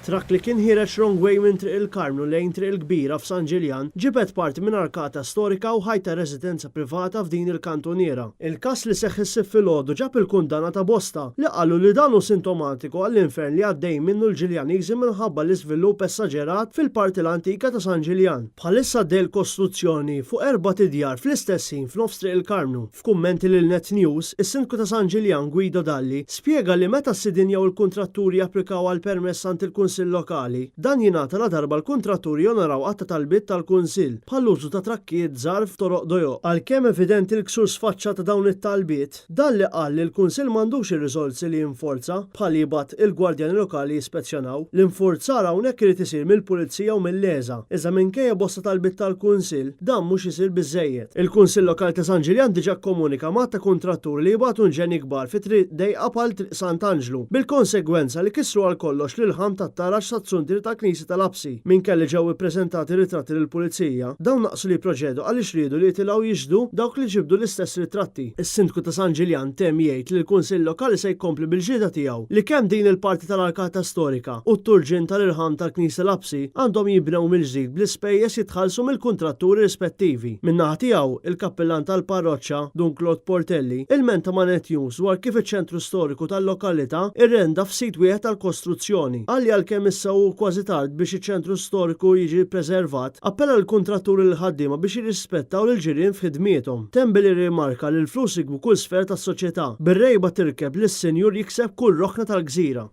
Trakk li kien ħiereġ wrong way minn Triq il-Karmnu lejn Triq il-Kbira f'San Ġiljan ġibed parti minn arkata storika u ħajt ta' residenza privata f'din il-kantuniera. Il-każ li seħħ is-Sibt filgħodu ġab il-kundanna ta' bosta li qalu li dan hu sintomatiku għall-infern li għaddejjin minnu l-Ġiljaniżi minħabba l-iżvilupp essaġerat fil-parti l-antika ta' San Ġiljan. Bħalissa għaddej l-kostruzzjoni fuq erbat idjar fl-istess ħin f'nofs Triq il-Karmnu. F'kummenti lil Net News, is-Sindku ta' San Ġiljan Guido Dalli spjega li meta s-sidien jew il-kuntratturi japplikaw għal permess għand il-Kunsill Lokali, dan jingħata ladarba l-kuntratturi jonoraw għadd ta' talbiet tal-Kunsill, bħall-użu ta' trakkijiet żgħar f'toroq dojoq. Għalkemm evidenti l-ksur sfaċċat ta' dawn it-talbiet, Dalli qal li l-Kunsill m'għandux ir-riżorsi li jinforza, bħal jibgħat il-gwardjani lokali jispezzjonaw. L-infurzar hawnhekk irid isir mill-Pulizija u mill-ESA, iżda minkejja bosta talbiet tal-Kunsill, dan mhux isir biżżejjed. Il-Kunsill Lokali ta' San Ġiljan diġà kkomunika m'għadd ta' kuntratturi li jibgħatu inġenji kbar fi triq dejqa bħal Triq Sant'Anġlu, bil-konsegwenza li kissru għal kollox l-ilħam tat-taraġ sat-suntier tal-Knisja tal-Apsi. Minkejja li ġew ippreżentati ritratti lill-Pulizija, dawn naqsu li jipproċedu għaliex riedu li jitilgħu jixhdu dawk li ġibdu l-istess ritratti. Is-Sindku ta' San Ġiljan temm jgħid li l-Kunsill Lokali se jkompli bil-ġlieda tiegħu li kemm din il-parti tal-arkata storika u t-turġien tal-irħam tal-Knisja Lapsi għandhom jinbnew mill-ġdid bl-ispejjeż jitħallsu mill-kuntratturi rispettivi. Min-naħa tiegħu, il-Kappillan tal-Parroċċa, Dun Claude Portelli, ilmenta ma' Net News dwar kif iċ-ċentru storiku tal-lokalità rrenda f'sit wieħed għall-kostruzzjoni. Qal li għalkemm issa hu kważi tard biex iċ-ċentru storiku jiġi ppreservat, Appella lill-kuntratturi u lill-ħaddiema biex jirrispettaw lill-ġirien f'ħidmiethom. Temm billi rrimarka li l-flus jikbu kull sfera tas-soċjetà, bir-rgħiba tirkeb li s-sinjur jikseb kull rokna tal-gżira.